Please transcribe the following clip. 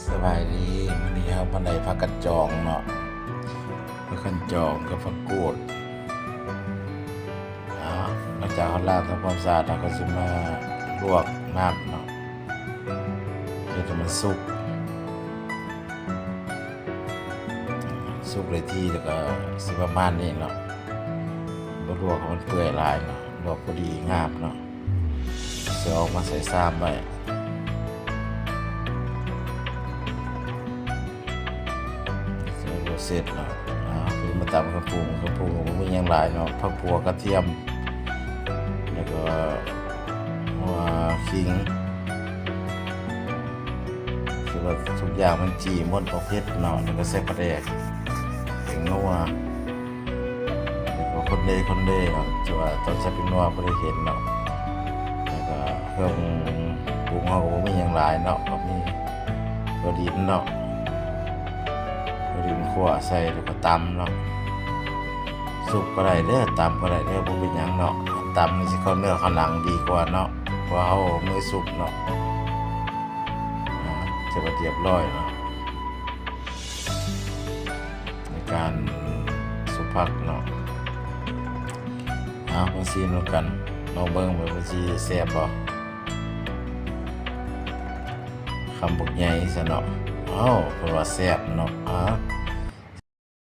ສະບາຍດີ ມື້ນີ້ເຮົາມາໄດ້ຜັກກັນຈອງເນາະ ຜັກກັນຈອງກັບຜັກກູດ. ເອົາ ຫຼັງຈາກເຮົາລ້າງທຳຄວາມສະອາດ ເຮົາກໍຊິມາລວກນ້ຳເນາະ ເຮັດໃຫ້ມັນສຸກ ສຸກໄດ້ທີ່ ແລ້ວກໍຊິປະມານນີ້ເນາະ ບໍ່ລວກໃຫ້ມັນເປື່ອຍຫຼາຍເນາະ ລວກພໍດີງາມເນາະ. ຊິເອົາມາໃສ່ຊາມໄວ້ ໃສ່ບໍ່ເສັດເນາະ. ເອົາ ຄືມາຕຳເຄື່ອງປຸງ ເຄື່ອງປຸງກໍບໍ່ມີຫຍັງຫຼາຍເນາະ ຜັກບົວ ກະທຽມ ແລ້ວກໍຫົວຂິງ ຄືວ່າທຸກຢ່າງມັນຈີ່ໝົດ ບໍ່ເຜັດເນາະ ແລ້ວກໍໃສ່ປາແດກ ແປ້ງນົວ ແລ້ວກໍຄົນເລຄົນເລເນາະ ຈະວ່າຕ້ອງໃສ່ແປ້ງນົວ ບໍ່ໄດ້ເຫັນເນາະ. ແລ້ວກໍເຄື່ອງປຸງເຮົາກໍບໍ່ມີຫຍັງຫຼາຍເນາະ ກໍມີຖົ່ວດິນເນາະ ຖົ່ວດິນຂົ້ວໃສ່ ແລ້ວກໍຕຳເນາະ. ສຸບກໍໄດ້ເດີ ຕຳກໍໄດ້ເດີ ບໍ່ເປັນຫຍັງເນາະ ຕຳມັນຊິເຂົ້າເນື້ອເຂົ້າໜັງດີກວ່າເນາະ ເພາະເຮົາເອົາມືສຸບເນາະ. ອາ ຈະວ່າຮຽບຮ້ອຍເນາະ ໃນການສຸບຜັກເນາະ. ເອົາ ມາຊີມນຳກັນ ລອງເບິ່ງວ່າມັນຊິແຊບບໍ່. ຄຳບັກໃຫຍ່ຊະເນາະ. ເອົ້າ ເພິ່ນວ່າແຊບເນາະ. ອາ